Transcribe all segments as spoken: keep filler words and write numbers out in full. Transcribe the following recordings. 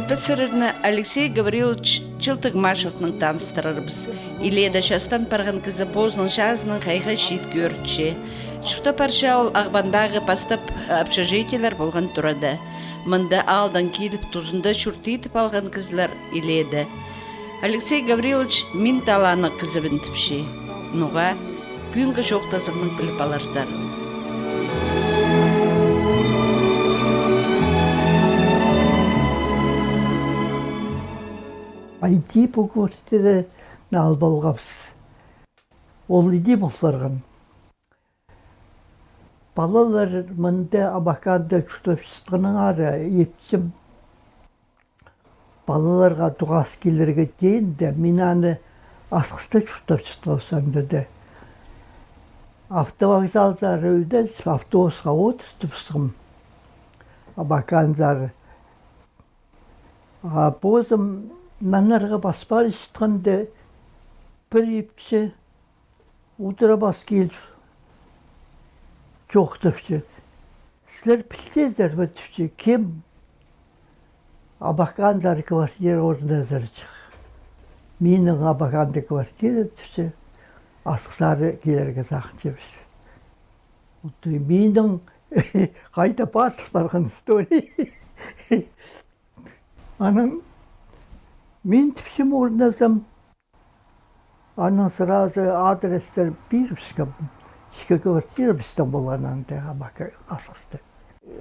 Піс сірерні Алексей Гаврилович Чылтыгмашевнаң таныстырарбыс. Илееде частан парған кізі позының чазынаң хайхы чиит кӧрінче. Чуртап парча ол Ағбандағы пастап общежитиелер полған турада. Мында аалдаң киліп, тузында чурт идіп алған кізілер илееде. Алексей Гаврилович мин талааннығ кізібін тіпче. Ноға? Пӱӱнгі чоохтазығнаң піліп аларзар. Хайди пу квартираны алып алғабыс. Ол иди пол парған. Палалар мында Абаканда чуртапчатханнаңар, ипчім палаларға тоғас килерге теенде, мин аны Асхыста чуртапчатхам анда даа. Автовокзалзар ӧдезіп, автобусха одыртыбысхам Абаканзар. А позым нанарға пас парчатханда, пір ипчі удура пас киліп чоохтапча. Сірер пілчезер бе, тіпче, кем Абаканзар квартира орназарҷых? Минің Абаканда квартира, тіпче, Асхызар килерге сағынчабыс. Вот минің хайда пазыл парған история. Анаң мин тіпчем орназам. Анаң сразу адрестер пирібіскем. Ікі квартира пістің полған анда, Абака, Асхыста.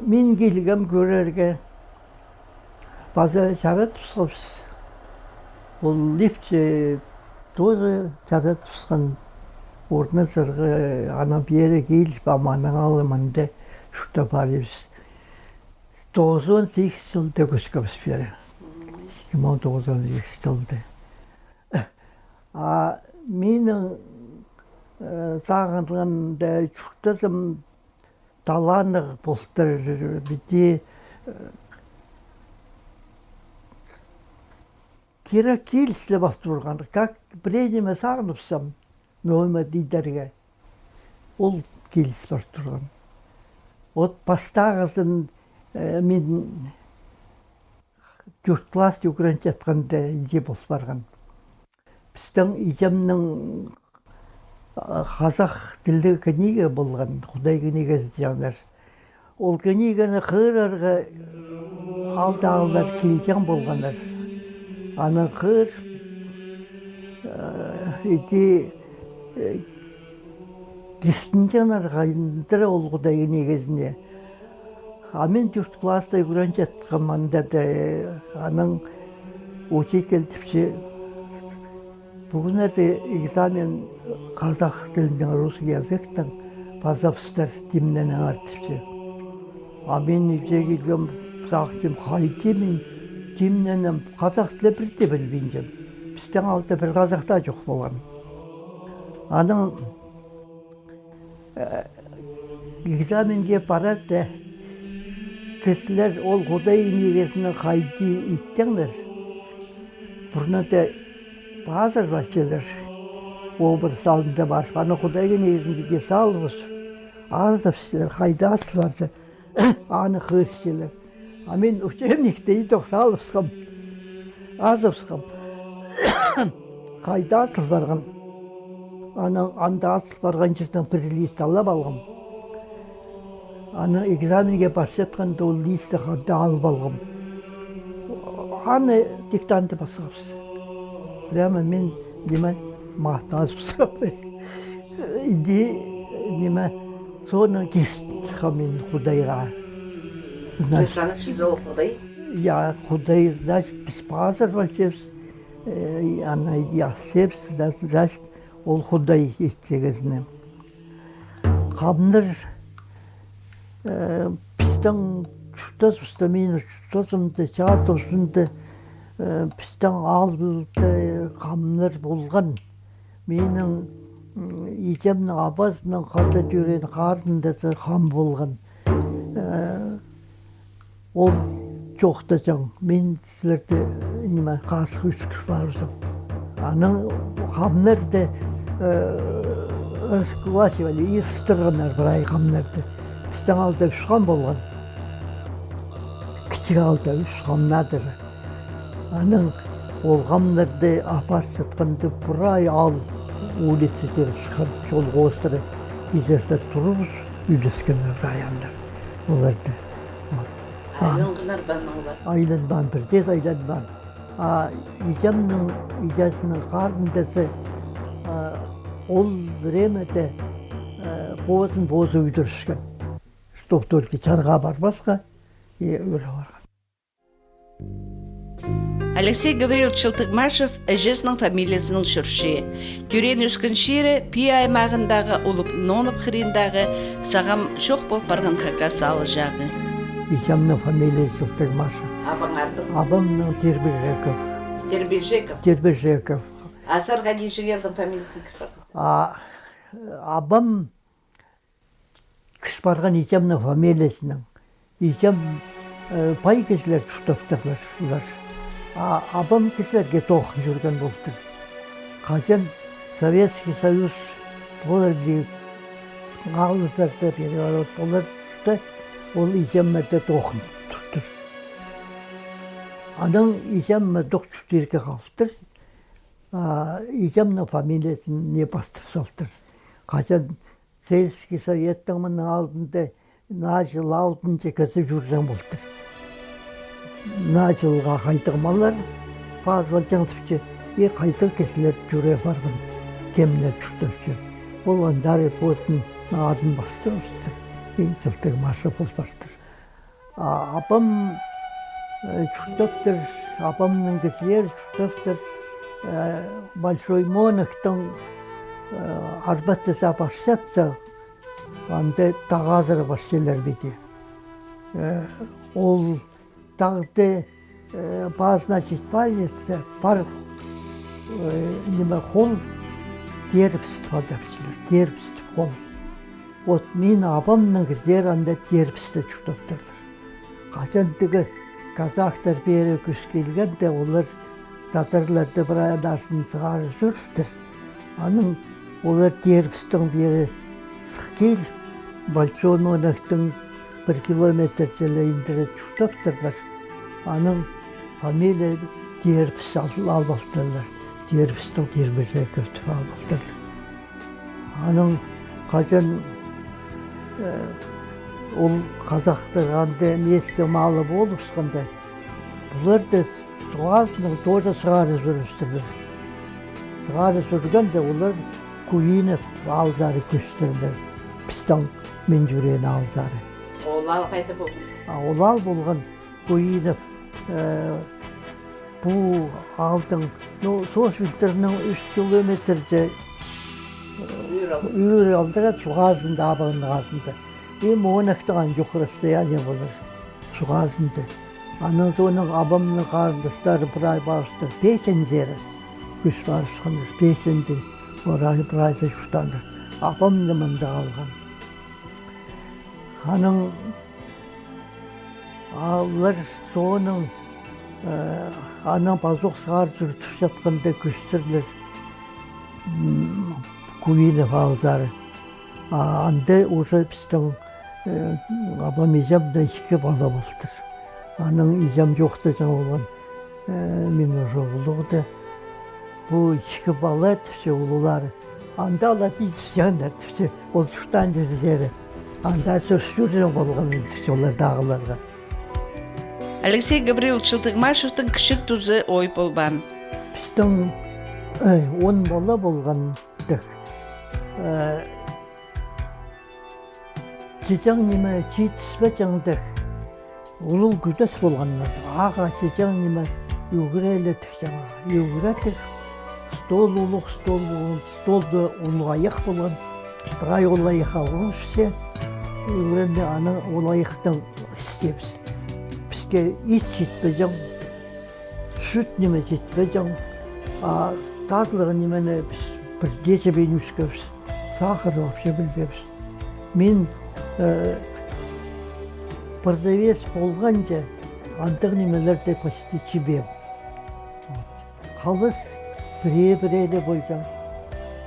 Мин килгем кӧрерге, паза чаратыбысхабыс. Ол ипчі тоже чаратыбысхан орназарға, анаң пеер киліп, ам анаң алнында чуртап парибыс. Тоғызон сигіс чылда кӧскебіс пеер. Ікі муң тоғызон сигіс чылда. А минің, э, сағынғанда, чуртазым талааннығ полтыр, піди, э, кирек киліс ле пас турған. Как пірее ниме сағыныбысхам, ноо ниме идерге, ол киліс пар турған. Вот пастағызын, э, мин тӧрт класста ӱгренчеткенде иди пол парған. Пістің иҷемнің, а, хазах тілліг книга полған, Худай книгазы тиҷеңнер. Ол книганы хығырарға аалдағылар килҷең полғаннар. Анаң хығыр, э, иди, э, кистінҷеңнер хайдағ-да ол Худай книгазыны. А мин тӧрт класста ӱгренчеткем анда даа, э, анаң учитель тіпче, пӱгӱннерде экзамен хазах тілінең, русский языктаң пазабыстар, тимненіңер, тіпче. А мин ибде килгем, сағынчам, хайди мин тимненем, хазах тілі пір дее пілбинчем. Пістің аалда пір хазах таа чох полған. Анаң, э, экзаменге парарда, кізілер ол Худай книгазыны хайди иттеңнер, пурнада пазырып алчалар. Образ алнында парып, аны Худай книгазын піди салыбыс, азыбысчалар, хайда азыл парза, аны хығырчалар. А мин учебникті идӧк салыбысхам, азыбысхам, хайда азыл парған. Анаң анда азыл парған чирдең пір лист алып алғам. Анаң экзаменге парчатханда ол листті хада алып алғам. Аны диктантты пасхабыс. Прямо мин, ниме, махтазыбысхам. Иди, ниме, соонаң киртхам мин Худайға. Значит, сағынчазар ол Худай? Я, Худай, значит, піс пазырып алчабыс. Э, аны иди асчабыс, значит, ол Худай итче кізіні. Хамнар, э, пістің чуртазыбыста, минің чуртазымда, чаа тузында, э, пістің аалда хамнар полған. Минің, м, иҷемнің абазының хада тӧреен харында даа хам полған. Э, ол чоохтаҷаң, мин сірерді, ниме, хазых ӧскір парыбызам. Анаң хамнарды, э, раскулачивали, ирыстырғаннар прай хамнарды. Пістің аалда ӱс хам полған. Кічіг аалда ӱс хам надыр. Анаң ол хамнарны апарчатханда прай аал улицазар сыххан, чол хоостыра изерде турыбыс, ӱлескен районнар оларны. Вот. А, айланғаннар ба анаң олар? Айланмаан, пірдее айланмаан. А иҷемнің, иҷезінің харындазы, а, ол времяда, а, позын позы ӱдіріскен. Чтоб только чарға парбасха, и ӧле парған. Алексей Гаврилович Чылтыгмашев іҷезінің фамилиязынаң чӧрче. Тӧреен-ӧскен чирі Пии аймағындағы Улуғ Нонып хыриндағы сағам чох пол парған хакас аалҷағы. Иҷемнің фамилиязы Чылтыгмашев. Абаңарның? Абамның Дербежеков. Дербежеков. Дербежеков. А сірерге іҷеңернің фамилиязын кір парған? А, абам кір парған иҷемнің фамилиязынаң. Иҷем, э, пай кізілер чуртаптырлар олар. А абам кізілерге тоғын чӧрген полтыр. Хаҷан Советский Союз полар, алызарда переворот поларда, ол иҷемнерде тоғын туртыр. Анаң иҷем ме тоғын чуртирға халтыр. А иҷемнің фамилиязын не пастыр салтыр. Хаҷан Сельский советтің мының алдында наа чыл алдынҷа кізі чӧрҷең полтыр. Наа чылға хайдағ маллар пазып алҷаң тіпче, и хайдағ кізілер чӧре парған, кемнер чуртапча. Ол андар позының адын пастырыбыстыр, и Чылтыгмашев пол партыр. А абам, э, чуртаптыр, абамның кізілері чуртаптыр, э, Большой Монахтың, э, арбатыза парчатса, анда тағ азыра парчалар піди. Э, ол тағда, э, пазына чит парчатса, пар, э, ниме, хол Дербістіп адапчалар, Дербістіп хол. Вот мин абамның кізілері анда Дербісте чуртаптырлар. Хаҷан тігі казахтар пеер кӧс килгенде, олар татарларды прай адарзын сығара сӧріптір. Анаң олар Дербістің пеер сых кил, Большой Монахтың пір километр чіли индіре чуртаптырлар. Анаң фамилия Дербіс ал-, алып алтырлар. Дербістің Дербежеков тіп алып алтырлар. Анаң хаҷан, э, ол казахтар анда миеске малы полыбысханда, пуларды суғ азынаң тоже сығара сӧрібістірлер. Сығара сӧргенде олар Куинов аалзар кӧстірлер. Пістің мин чӧреен аалзар. Ол аал хайда полған? А ол аал полған Куинов, э, пу аалдың, ну, Сосвильтернің ӱс километрҷе, э, ӱр аал. Ӱр аалдыра, суғ азында, абағның азында. И Монахтың ан чох расстояние полар, суғ азында. Анаң соонаң абамның харындастары прай парыбыстыр Печензер, кӧс парыбысханнар, Печенде, орай прайзы чуртааннар. Абам ниме мында халған. Анаң олар соонаң, э, анаң пазох сығара сӧріп чатханда кӧстірлер, м, Куинов аалзар. А анда уже пістің, э, абам иҷемнің ікі пала полтыр. Анаң иҷем чоохтаҷаң полған, э, мин уже улуғда. Пу ікі пала, тіпче, улуғлары. Анда алар тиҷеңнер, тіпче, ол чуртаан чирзер. Анда сӧс чӧрҷең полған, тіпче, олар тағларға. Алексей Гаврилович Чылтыгмашевтің кічіг тузы ой полбаан. Пістің, э, он пала полған тіг. Э, Чиҷең ниме читіспеҷең тіг, улуғ кӱдес полғаннар. Ағаа чиҷең ниме ӱгреле тіг чаңа. Ӱгре тіг, стол улуғ, стол полған, столда улуғ айах полған. Прай ол айахха урусча ӱгренді, анаң ол айахтаң істебіс. Піске ит читпеҷең, сӱт ниме читпеҷең, а татлығ нимені піс пірдеезі пеен ӧскебіс. Сахар вообще пілбеебіс. Мин, э, продавец полғанҷа, андағ нимелерді почти чібеем. Халас пірее-пірееле полҷаң.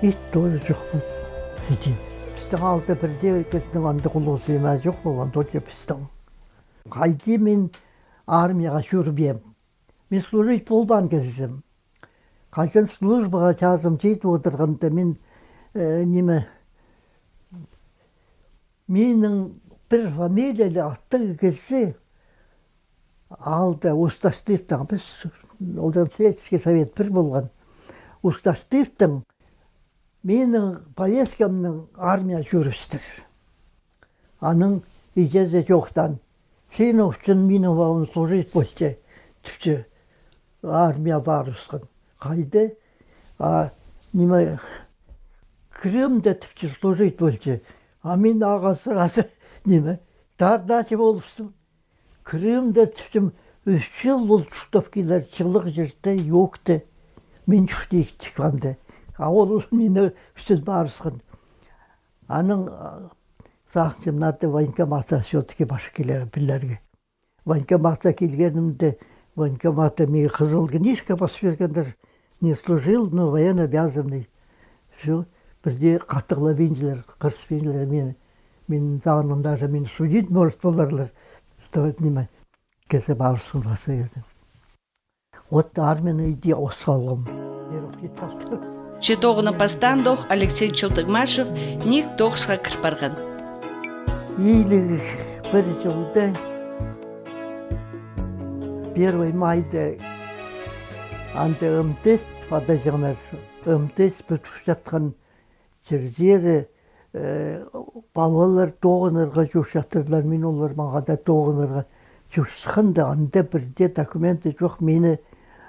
Ит тоже чох полған. Пістің аалда пірдее кізінің андағ улуғ семья чох полған, только пістің. Хайди мин армияға чӧрбеем. Мин служить полбаан кізім. Хайзын службаға чазым чит одырғанда, мин, э, ниме, минің пір фамилиялы аттығ кізі аалда Усташтыптың, піс, олар сельский совет пір полған. Усташтыптың минің повесткамнаң армия чӧрістір. Аның иҷезі чоохтаан: синің ӱчӱн минің пабам служить полча, тіпче, армия парыбысхан. Хайда? А, ниме, Крымда, тіпче, служить полча. А мин ағаа сразу, ниме, тағдачы полыбыстым. Крымда, тіпчем, ӱс чыл ол чуртап килер, чылығ чирде, юхта. Мин чуртирға чыхханда. А ол минің ӱчӱн парыбысхан. Анаң, а, сағынчам, надо военкоматха всё-таки парып килерге, пілерге. Военкоматха килгенімде, военкоматта мағаа хызыл книжка пас пиргендір: не служил, но военнообязанный. Всё, пірдее хатығлабинчалар, хырыспинчалар мині. Мин сағынғам, даже мині судить, может, поларлар. Что, ниме, кізі парыбысхан пасха кізі. Вот армияны иди осхалғам. Че тоғынып пастаандох Алексей Челтыгмашев ниик тоғысха кір парған. Иліг пір чылда, первый майда, анда МТС, пада чаңнар, МТС пӱдірчеткен чирзері, э, палалар тоғынарға чӧрчеттірлер, мин олар маңа даа тоғынарға чӧрчеткенде, анда пірдее документі чох, мині,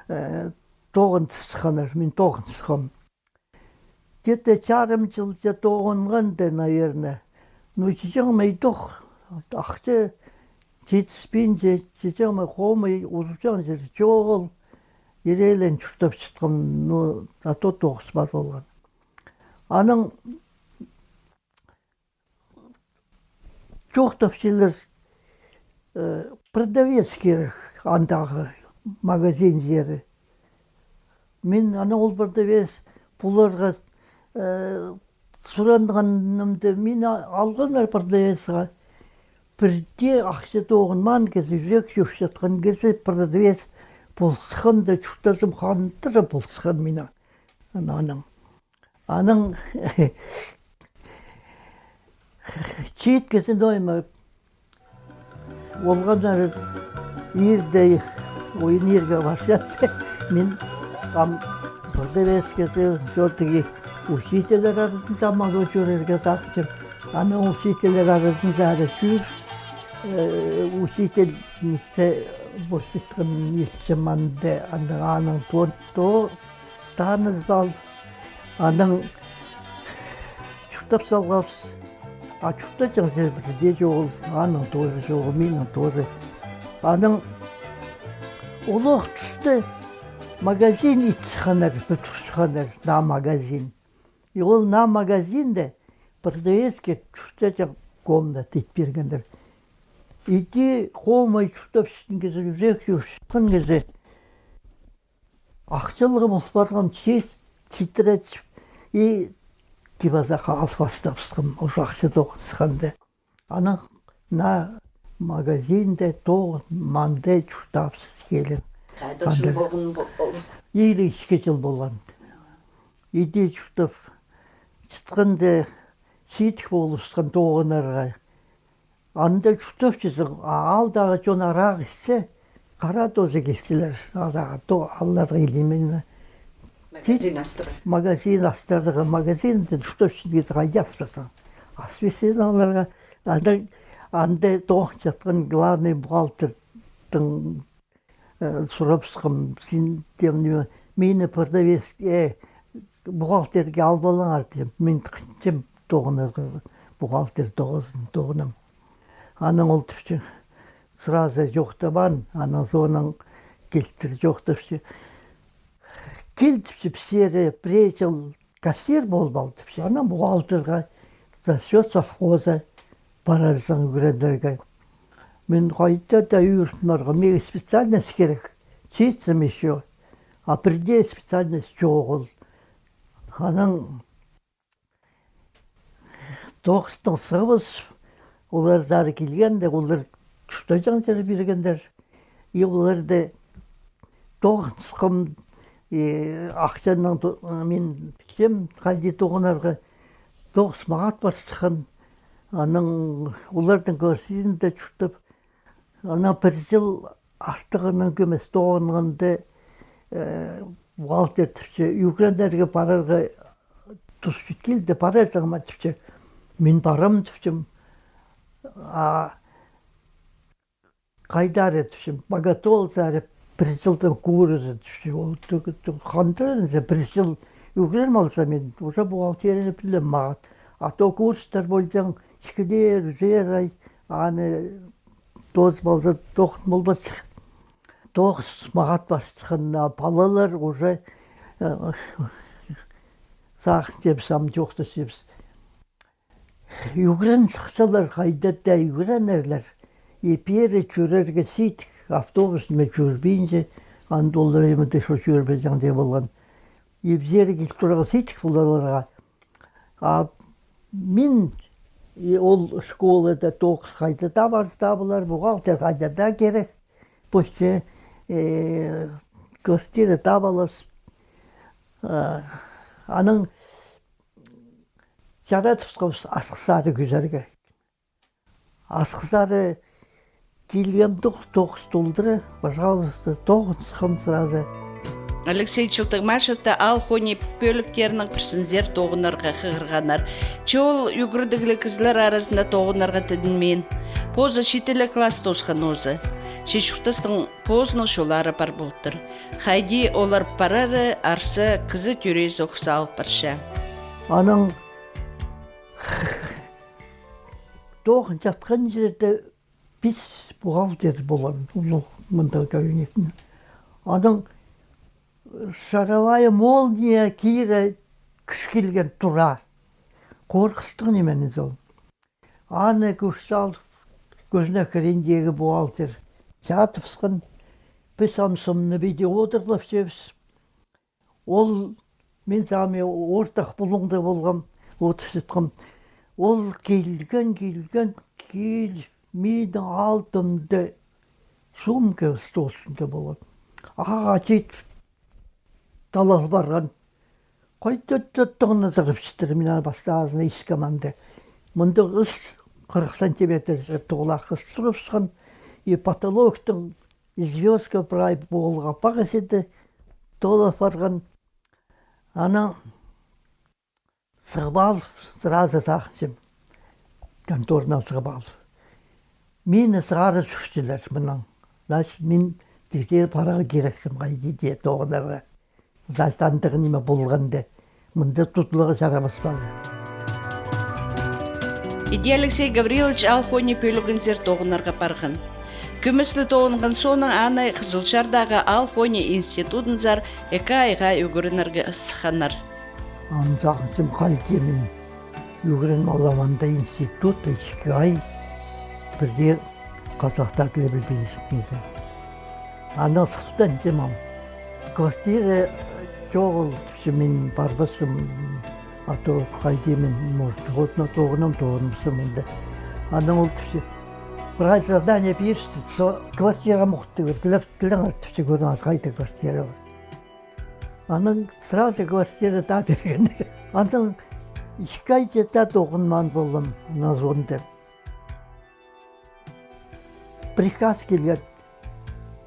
э, тоғынтысханнар, мин тоғынтысхам. Где-то чарым чылҷа тоғынғанда, наверное. Ну, чичең май тох, ахча читіспинче, чичең май хомай, узучаң чир чоғыл, иреелең чуртапчатхам, ну, а то тоғыс пар полған. Анаң чоохтапчалар, э, продавец кирек андағы магазин чирі. Мин, анаң ол продавец, пуларға, э, сурынғанымда, мині алғаннар продавецке. Пірдее ахча тоғынмаан кізі, ӱзек чӧрчеткен кізі продавец полысханда, чуртазым хандыра полысхан мині. Анаң. Анаң чиит кізі нойма. Олғаннар ирде ойын ирге парчатты. Мин ам продавец кізі, всё-таки учительлер аразында мағаа чӧрерге сағынчам. Аны учительлер аразында ары чӧр, э, учительница полчатхан итчем анда, анаң, анаң то, то таныс пол. Анаң чуртап салғабыс. А чуртаҷаң чир пірдее чоғыл, аның тоже чоғыл, минің тоже. Анаң олох туста магазин итчеткеннер, пӱдірчеткеннер, наа магазин. И ол наа магазинде продавецке чуртаҷаң комната ит пиргендір. Иди хомай чуртапчатхан кізі, ӱзек чӧрчеткен кізі. Ахчалығ пол парғам, чит-, читіре тіп, и кип-азах алып пастабысхам, уже ахча тоғынысханда. Анаң наа магазинде тоғынмаанда чуртабыс килем. Хайдағ чыл полған пол-, ол? Иліг ікі чыл полған. Иди чуртап чатханда, чидік полыбысхан тоғынарға. Анда чуртапчазың, а аалдағы чон арағ іссе, хара тоже килчелер, арағ то аларға или мин. Магазин астырарға. Магазин астырарға, магазинде чуртапчазың, хайди аспассың. Ас пирзең аларға, анда, анда тоғынчатхан главный бухгалтердің, э, сурабысхам, син, тем, ниме, мині продавец, э, бухгалтерге алып алыңар, тем, мин хынчам тоғынарға, бухгалтер тоғызын тоғынам. Анаң ол тіпче, сразу чоохтабаан, анаң соонаң килтір чоохтапча. Кил, тіпче, піссер пірее чыл кассир полып ал, тіпче. Анаң бухгалтерға за счёт совхоза парарзың ӱгренерге. Мин хайда даа ӱгренерге, мағаа специальность кирек. Читсем ещё. А пірдее специальность чоғыл. Анаң тоғыстаң сығыбыс, олар сары килгенде, олар чуртаҷаң чир пиргендер. И оларны, Тоғынысхам, и ахчаның то-, мин пілчем, хайди тоғынарға, тоғыс мағат парысхан. Анаң олардың квартирында чуртап, анаң пір чыл артығынаң кӧмес тоғынғанда, э, бухгалтер тіпче, ӱгренерге парарға тус чит килді, парарзың ма тіпче. Мин парам тіпчем. А хайдар тіпчем, боготол сари, пір чылдаң курсы тіпче. Ол тігі хандырынза, пір чыл ӱгреніп алза, мин уже бухгалтерияны пілем мағат. А то курстар ползаң, ікілер, ӱзер ай, аны тоозып алза, тоғын полбас. Тоғыс мағат парысханда, палалар уже, э, сағынчабыс, ам чоохтасчабыс. Ӱгрен сыхсалар, хайда даа ӱгренерлер. И пеер чӧрерге сидік, автобус ниме чӧрбинче, анда олар ниме дее чӧрбезең дее полған. И пеер кил турарға сидік пу палаларға. А мин, и ол школада тоғыс хайда даа парза табылар, бухгалтер хайда даа кирек. Пусте, э, квартира таап аларбыс. А, анаң чаратыбысхабыс Асхыс ары кӧзерге. Асхыс ары килгем, тоғыс, тоғыс толдыра, пожалуйста, тоғынысхам сразу. Алексей Чылтыгмашевті аал хонии пӧліктерінің пірсінзер тоғынарға хығырғаннар. Че ол ӱгредігліг кізілер аразында тоғынарға тідінмеен. Позы читіре класс тоосхан оза. Че чуртастың позының чоллары пар полтыр. Хайди олар парары арса, кізі тӧреезі ох салыл парча. Анаң тоғынчатхан чирде пис бухгалтер полған, улуғ мындағ кабинетте. Анаң шаровая молния кире кізі килген тура. Хорғыстығ ниме ниме ол. Аны кӧр салып, кӧзіне кіргенде бухгалтер чатыбысхан, піс ам сымны піди одырлапчабыс. Ол, мин сағам ортах пулуңда полғам, одырчатхам. Ол килген, килген, кил, минің алдымда сумка стол ӱстӱнде полған. Ағаа чит талал парған. Хайда-да тоғынарға сығып читір, мин аны пастағызын искем анда. Мындағ ыс, хырых сантиметр тоғылах ыс турыбысхан, и потолоктың звёздка прай полға пағызы да тола парған. Аны сығып алып, сразу сағынчам, конторнаң сығып алып. Мині сығара сӱрчелер мынаң. Значит, мин тізер парарға кирексім, хайди дее тоғынарға. Значит, андағ ниме полғанда, мында тудыларға чарабас пазы. Иди Алексей Гаврилович аал хонии пӧлігінзер тоғынарға парған. Кӧмес ле тоғынған соонаң аны Хызылчардағы аал хонии институдынзар ікі айға ӱгренерге ысханнар. Ам сағынчам, хайди мин ӱгреніп алам анда институт, ікі ай пірдее хазахтар тілі пілбинчеткензер. Аны сылтанчам ам. Квартира чоғыл тіпче, мин парбасым, а то хайди мин, может, годына тоғынам, тоғынмасым анда. Анаң ол тіпче, прай задание пирісті, со квартира мохты кір, тілеп, тілеңер тіпче, кӧріңер, хайда квартира пар. Анаң сразу квартира таа пирген. Анаң ікі ай читі тоғынмаан полдым на зонда. Приказ килген: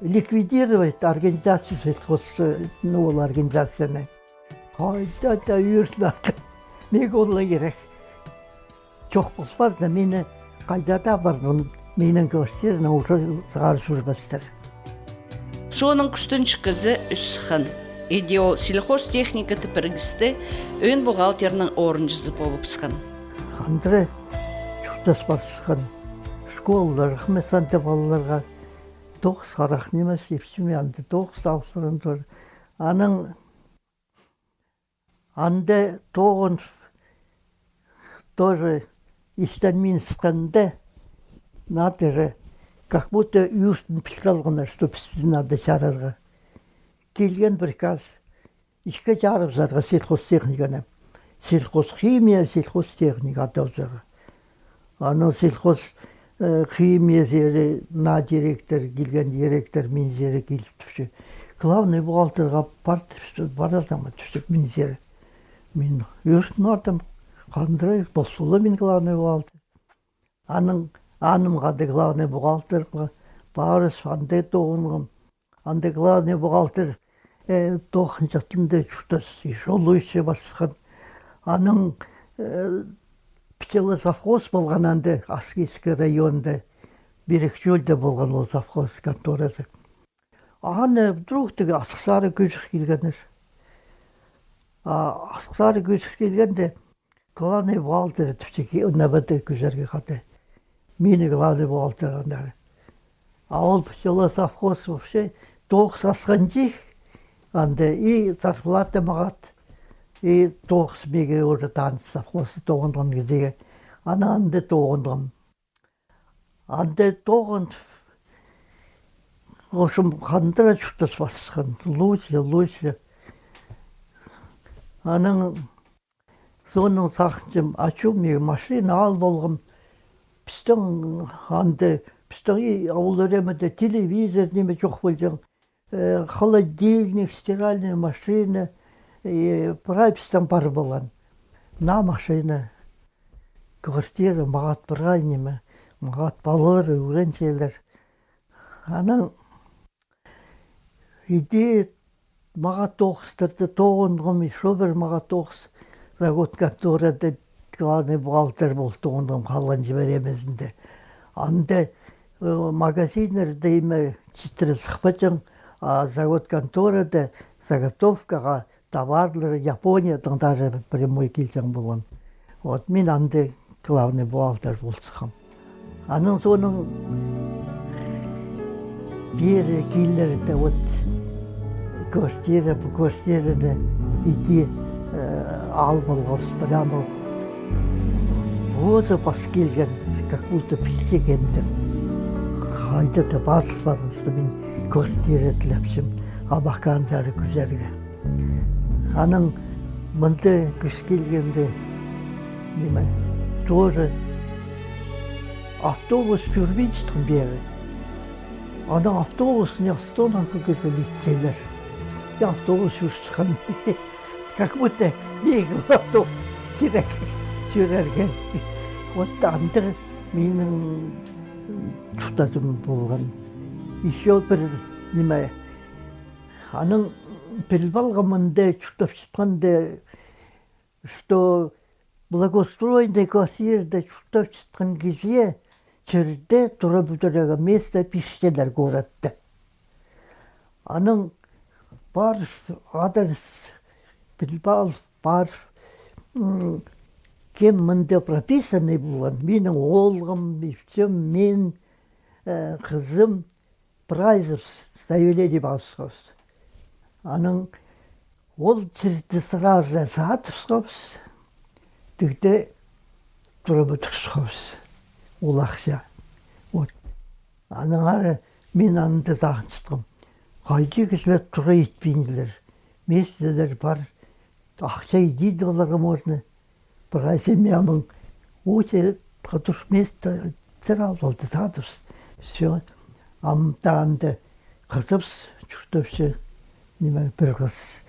ликвидировать организацию сельхоз, ну, ол организацияны. Хайда-да ӱр надо. Мағаа ол ла кирек. Чох пол парза, мині хайда-да парзам, минің квартиранаң уже сығара сӱрбестер. Соонаң кӱстенҷік кізі ӧс сыххан. Иди ол сельхозтехника тіп пірігісте ӧӧн бухгалтернің орынҷызы полыбысхан. Хандыра чуртас парысхан. Школалар, хымысанда палаларға тоғыс харах нимес, ипчіме анда тоғыс алып турған тур. Анаң анда тоғын тоже истенмин сыхханда, надо же, как будто ӱртін пілдірген, что пісті надо чарарға. Килген приказ, ікі чарыбызарға сельхозтехниканы. Сельхозхимия, сельхозтехника адабызарға. Анаң сельхоз, э, химиязар, на директор килген, директор минзер киліп турча. Главный бухгалтерға пар тіпче, парзам, тіпче, мин сірер. Мин ӧрін пардым, хандыра, пос полар мин главный бухгалтер. Анаң анымға даа главный бухгалтерға парыс, анда тоғынғам. Анда главный бухгалтер, э, тоғынчатханда чуртас ещё лучше парысхан. Анаң, э, пчелосовхоз полған анда, Аскизский районда, Пирек чӧлде полған ол совхоз конторазы. Аны вдруг тігі Асхыссары кӧзір килгеннер. А Асхыссары кӧзір килгенде, главный бухгалтер тіпче, НБД кӧзерге хада. Мині главный бухгалтер андар. А ол пчелосовхоз вообще тоғыс асхан чиик, анда и зарплата мағат, и тоғыс миге уже таныс, совхозта тоғынған кізее. Анаң анда тоғынғам. Анда тоғын, в общем, хандыра чуртас парысхан. Лучше, лучше. Анаң соонаң сағынчам, ачу, мин машина ал полғам. Пістің анда, пістің и ол времяда телевизор ниме чох полҷаң. Э, холодильник, стиральная машина, и прай пістің пар полған. Мына машина, квартира, мағат прай ниме, мағат палалар ӱгренчелер. Анаң иди мағат тоғыстарда тоғынғам, ещё пір мағат тоғыс, завод конторада главный бухгалтер полып тоғынғам халғанҷы времязында. Анда, э, магазиннарда име читіре сыхпаҷаң, а завод конторада заготовкаға товарлар Япониядаң даже прямой килҷең полған. Вот, мин анда главный бухгалтер пол сыххам. Анаң соонаң пеер килерде, вот, квартира, пу квартираны иди, э, ал полғабыс, прямо позы пас килген, как будто пілчегем тіп. Хайда-да пазыл парған, что мин квартира тілепчем, Абаканзар кӧзерге. Анаң мында кӱс килгенде, ниме, тоже автобус чӧрбинчеткен пеер. Анаң автобус не остановка кізі литселер. И автобус чӧрчеткен. Как будто миге автобус кирек чӧрерге. Вот андағ минің чуртазым полған. Ещё пір ниме, анаң піліп алғам мында чуртапчатханда, что благоустроенный квартирада чуртапчатхан кізее чирде тура пӱдірерге место пирчелер городта. Анаң парып, адрес піліп алып, парып, м, кем мында прописанный полған, минің оолғым, ипчім, мин, э, хызым, прайзыбыс заявление пазыбысхабыс. Анаң ол чирді сразу садыбысхабыс, тігде тура пӱдірібісхабыс ол ахча. Вот. Анаң ары мин анда сағынчатхам. Хайди кізілер тура итпинчелер. Местелер пар. Ахча идейді оларға можно. Прай семьямның очередь, хатур место сразу алды, садыбыс. Всё. Ам таа анда хызыбыс чуртапча, ниме, пір хыс,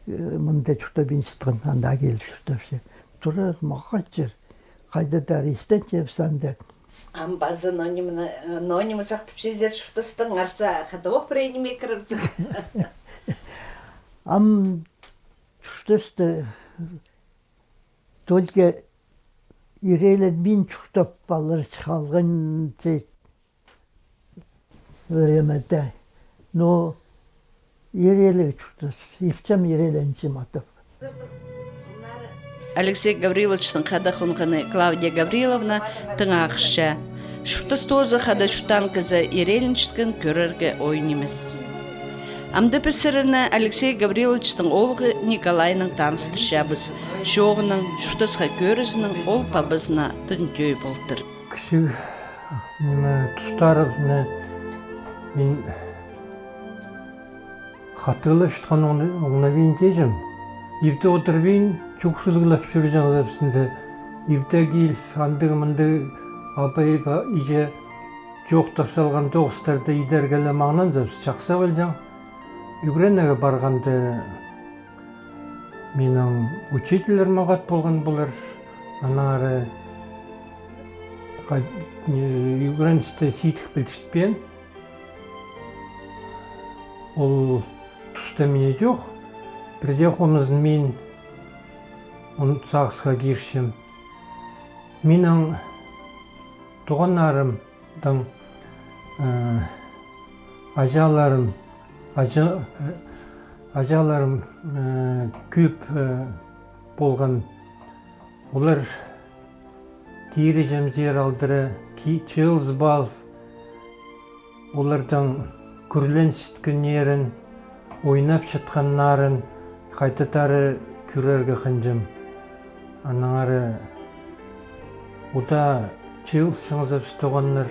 э, мында чуртабинчатхан, анда киліп чуртапча. Тура мағат чир. Хайда-да арестен чебіс анда. Ам пазы ноо ниме, ноо ниме сах тіпчезер чуртастаң, арса хатабох пірее ниме кірібізер. Ам чуртаста только ирееленмин чуртап алар халған чет времяда. Но ирееліг чуртас, ипчім, ирееленчем атап. Алексей Гавриловичтің хада хонғаны Клавдия Гавриловна тың ағырча. Чуртас тооза хада чуртаан кізі ирееленчеткен кӧрерге оой нимес. Амды піс сірерні Алексей Гавриловичтің оолғы Николайнаң таныстырчабыс. Чооғынаң, чуртасха кӧрізінең ол пабазына тың тӧӧй полтыр. Кічіг, ниме, тустарыбысты мин хатығлапчатхан оңнабин тиҷем. Ибде одырбин, чӱгӱріліглеп чӧрҷеңзібіс. Ибде киліп, андағ-мындағ, абай-иҷе чоохтап салған тоғыстарны идерге ле маңнанзабыс, чахсы полҷаң. Ӱгренерге парғанда минің учительлер мағат полған полар. Аннаңар ӱгреністі сидік пілдістпеен. Ол туста мине чох. Пірдее хомызын мин он сағысха кирчем. Минің туғаннарымның, э, аҷаларым, аҷа-, э, аҷаларым, э, кӧп, э, полған. Олар тирі чемзер алдыра ки-, чыылызып алып, оларның кӱрленісчеткеннерін, ойнапчатханнарын хайдағ-да кӧрерге хынчам. Аннаңар удаа чыылысчаңзар піс, туғаннар,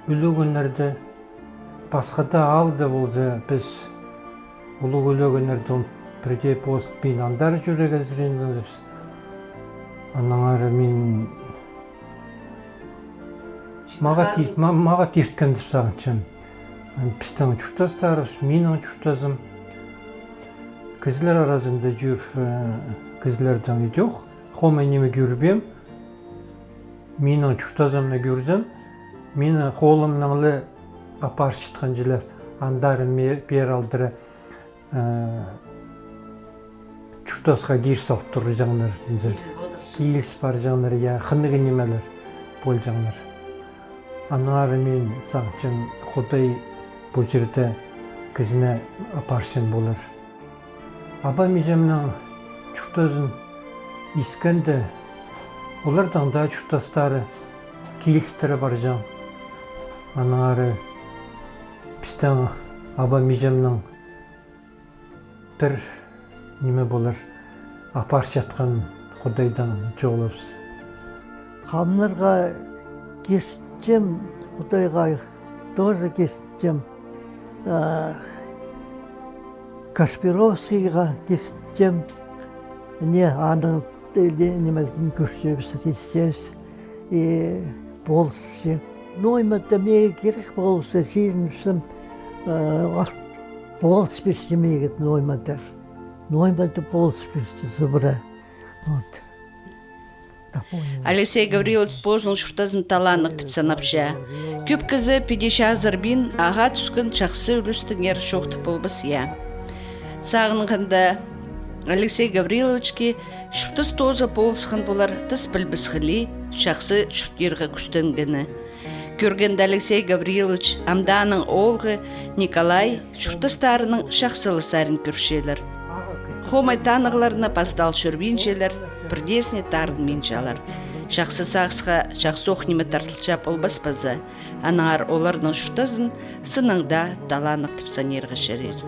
ӱлӱкӱннерде. Пасха даа аалда полза, піс улуғ ӱлӱкӱннерде пірдее позып, мин андар чӧрерге ізірензем піс. Аннаңар мин мағат ир-, ма-, мағат ирткен тіп сағынчам. Пістің чуртастарыбыс, минің чуртазым. Кізілер аразында чӧр, э, кізілердең идӧк хомай ниме кӧрбеем. Минің чуртазымны кӧрзем, минің холымнаң ла апарчатхан чіли, андар ме-, пеер алдыра, э, чуртасха кир салып турҷаңнар, киліс парҷаңнар, я, хынығ нимелер полҷаңнар. Аннаңар мин сағынчам, Худай пу чирде кізіні апарчаң полар. Абам-іҷемнің чуртазын искенде, оларның даа чуртастары килістіре парҷаң. Аннаңар пістің абам-іҷемнің пір ниме полар, апарчатхан Худайдаң чолыбыс. Хамнарға киртчем, Худайға тоже киртчем. А, Кашпировскийға киртчем. Не, аның нимезін кӧрчебіс, исчебіс. И полысча. Ноймада меге кирек полысча, сизінчем, э, полыс пирче меге Ноймада. Ноймада полыс пирче сыбыра. Вот. Алексей Гаврилович позының чуртазын талааннығ тіп санапча. Кӧп кізі піди чазырбин, ағаа тӱскен чахсы ӱлӱстеңер чоохтап полбас, я. Сағынғанда, Алексей Гавриловичке чуртас тооза полысхан полар, тыс пілбес хыли, чахсы чуртирға кӱстенгені. Кӧргенде, Алексей Гаврилович амды аның оолғы Николай чуртастарының чахсыласарын кӧрчелер. Хомай танығларны пастал чӧрбинчелер, пірдеезіне тарынминчалар. Чахсы сағысха чахсы ох ниме тартылча полбас паза, аннаңар оларның чуртазын сыннаң даа талааннығ тіп санирға чарир.